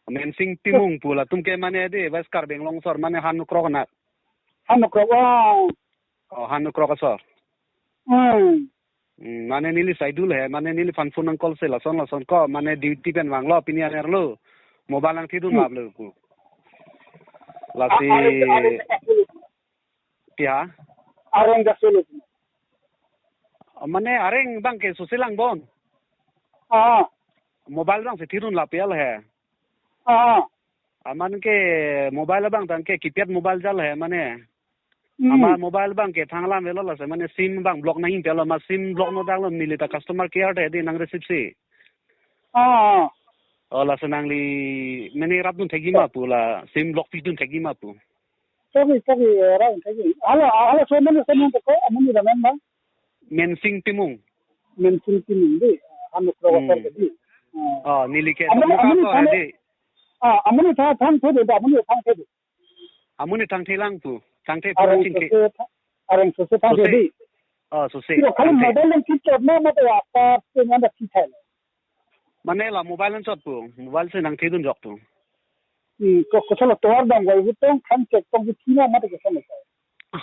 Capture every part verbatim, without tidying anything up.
Mensing Timung pu latum ke mane de West Karbi Anglong asor mane Hanukrok anak. Hanukrok, oh. Oh, Hanukrok asor. Hmm. Hmm, mane neli saidul he, mane neliphan phone nang call si lason lason ko, mane duty pen vanglo, pini anerlo. Mobile nangthidun Hmm. laplo pu. Lasi A-, areng, areng, pi ha? Areng jaselang. Mane areng abang ke sose lang bon. Ah. Mobile abang si thidun lap ya he. Ah. Amat ke mobile abang tang ke keypad mobile jal he mane. Hmm. Amat mobile abang ke thang alam avelo lasi mane SIM abang block nangji pelo, amat SIM block non tanglo, neli ta customer care te de nang receive si. Ah. Oh, lasi nangli mane rapdun thekji ma pu, la SIM block pidun thekji ma pu. Sorry, sorry, eh, rang thekji. Hala, hala, so mane, so mane ko, amonit amen abang? Mensing Timung. Mensing Timung de, Hanukrok Hmm. asor ke de. Ah. Oh, neli ke Amonit, Dongmukak amonit asor thang de. Ah, amonit thang, thangthe de, amonit thangthe de. Amonit thangthe lang pu, thangthe pu Areng chingki. Sose tha-, areng sose thangthe Sose. de. Oh, sose. Kilo khali Thangthe. Mobile nangkipchot ma mate apa se nanda kithai. Mane la mobile nangchot pu, mobile si nangthidun jok pu. Hmm, ko, kosonlo tovar damvoi ahut tong, khang chek tong kithi ma mate kosonlo.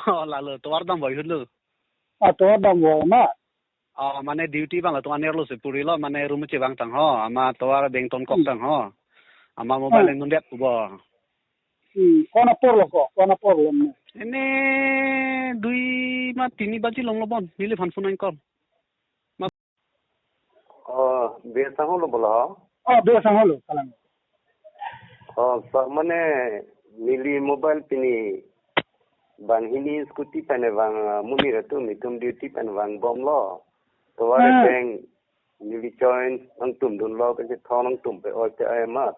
Oh, lalo, tovar damvoi ahut lo. Ah, tovar damvoi ma. Oh, mane duty abang latum anerlo si purilo, mane room chevang tang ho, amat tovar bengton kok Hmm. tang ho. Amat mobile Hmm. nangdundet pu bo. Hmm, ko-an apor lo ko, ko-an apor lo ne? Ene dui ma tini baji longlo bon, neliphan phone nang call. Oh, Bey Sangho lo bo la? Oh, Bey Sangho lo, kalang. Oh, sa mane neli mobile pini banghini scooty pen vang, ah, amonit atum, itum duty pen vangbomlo. Tovar Hmm. abang neli join nangtumdunlo, kachethon nangtum pe-oi te ai amat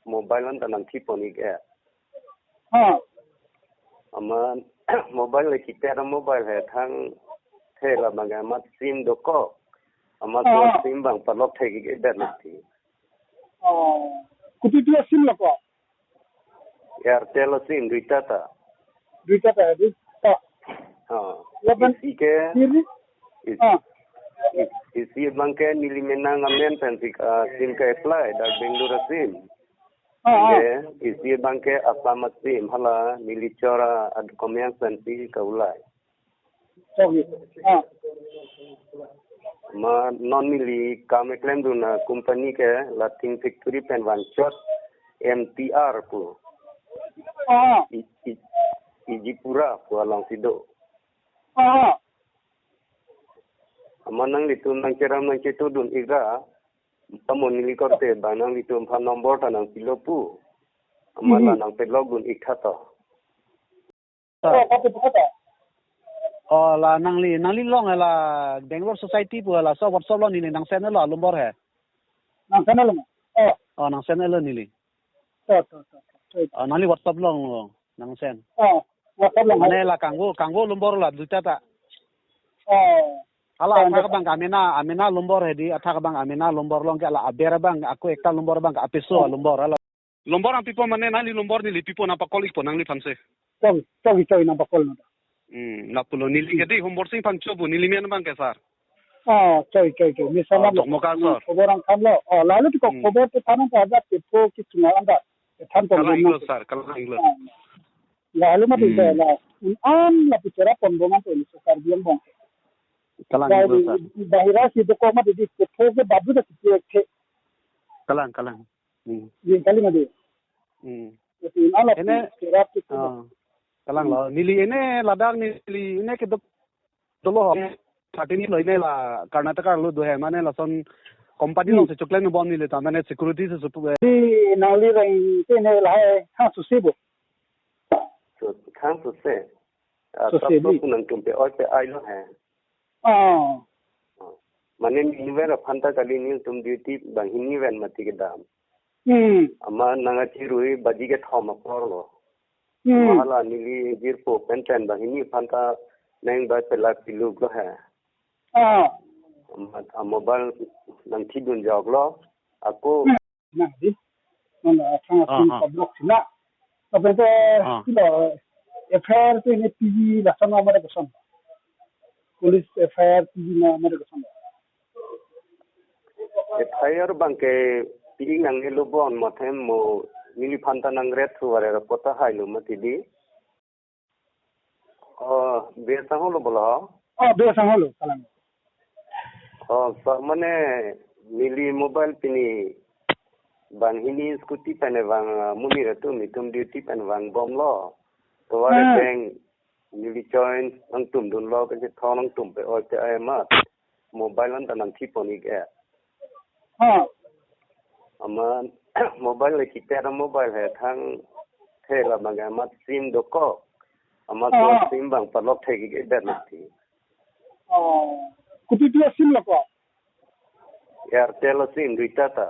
mobile anta nangthipon ik e. Ha. Amat mobile le keypad amobile he, thangthe, labang ke amat SIM dokok. Amat so Ah. SIM abang pa-lock thek ik edet nangthi. Oh. Kopi pi aSIM lo ko? Airtel aSIM, duita ta. Duita ta, duita. Ha. Lapen Isi ke, kiri? is-, Ah. is-, isi abang ke neli menang amen pen si, ah, SIM ke-apply, dak Bangalore aSIM. Ah, ah. Ke, isi abang ke Assam aSIM, hala neli chora ad-, komyang pen si kaulai. Sorry. Ah. Ma non neli kam keklemdun acompany ke la tin factory pen vangchot M T R pu. Ah. I, i, Ijipura pu along si do. Ah. Amat nanglitum nangcherap nangchetudun ik ra, tamo neli korte abang nanglitum aphan number ta nangpilo pu. Amat la Mhm. nangpe-lock dun ik tha to. Sir. Oh, kopi pu kata? Oh, la nangli, nangli along la Bangalore Society pu laso WhatsApp along neli nang-send lo number he. Nang-send lo? Oh. Oh, nang-send lo neli. To, to, to, to. Oh, nangli WhatsApp along lo nang-send. Oh, WhatsApp along. Mane la kanggo, kanggo number la duita ta. Oh. Hala Oh, athak duita. Abang ke amena, amena number he di, athak abang amena number along ke la aber abang, ako ekta number abang ke apiso Oh. number hala. Number nangpipo mane nangli number neli pipo, nangpa-call ikpo nangliphan si. Choi, choi, choi, nangpa-call nang. Hmm, lapulo neli ke di Hombor Sing Phangcho pu neli men abang ke sir. Ah, choi, choi, choi. Ni Oh, salam. Dongmukak asor. Khobor nangthanlo. Oh, lalu ti ko Hmm. khobor te thanang ko ajat te po ki sunga anda. Te than ko Kalang nang. Inglo sir, kalang inglo. Ah. Lalu mati Hmm. ke la. Un an la bicara pon bongan to ni so Karbi Anglong. Kalang Bahira inglo sir. Bahira si dokok mati di ke po ke babu da ki ke. Kalang, kalang. Hmm. Jin kali mati. Hmm. Ene, ah, kalang lo. Hmm. Neli ene ladak neli ene kedok dolo ho. Thirteen lo ene la Karnataka lo do he mane lason company Hmm. along si choklem bom neli ta mane security si supu. Di nangli reng te ne lahai ha susi bo. So, thang sose. Ah, Sose sab di. Pu nangtum pe-oi pe-ai lo he. Ah. Mane neli ven aphan ta kali, nelitum duty banghini ven mati kedam. Hmm. Amat nangkachirui baji kethom apor lo. Hmm. Amat hala neli jirpo pen pen banghini aphan ta neng bai pela piluk lo he. Ah. Amat amobile nangthidun jok lo. Ako Hmm. Nang di. Nang, ah, thang Ah, atum ah. Pablock sila. Lapen te Ah. sila, eh, F I R te ne P V lason ma mare koson. Police F I R P V ma mare koson. F I R abang ke Ti-ik nangne lo bon, mathem mo neliphan ta nangret thu, vare ra pota hai lo mati di. Oh, Bey Sangho lo bo lo? Oh, Bey Sangho lo, kalang. Oh, sir, mane neli mobile pini banghini scooty pen vang, ah, monit atum itum duty pen vang bomlo. Tovar, hmm, bank neli join nangtum dunlo, kachethon nangtum pe-oi te ai amat mobile an ta nangthipon-ik e. Ha. Amat mobile le keypad a-mobile he, thang the labang amat sim dokok. Amat, ha, sim abang palok thek-ik e bet lo ti. Oh. Kopi pi a-sim lo ko? Airtel a-sim duita ta.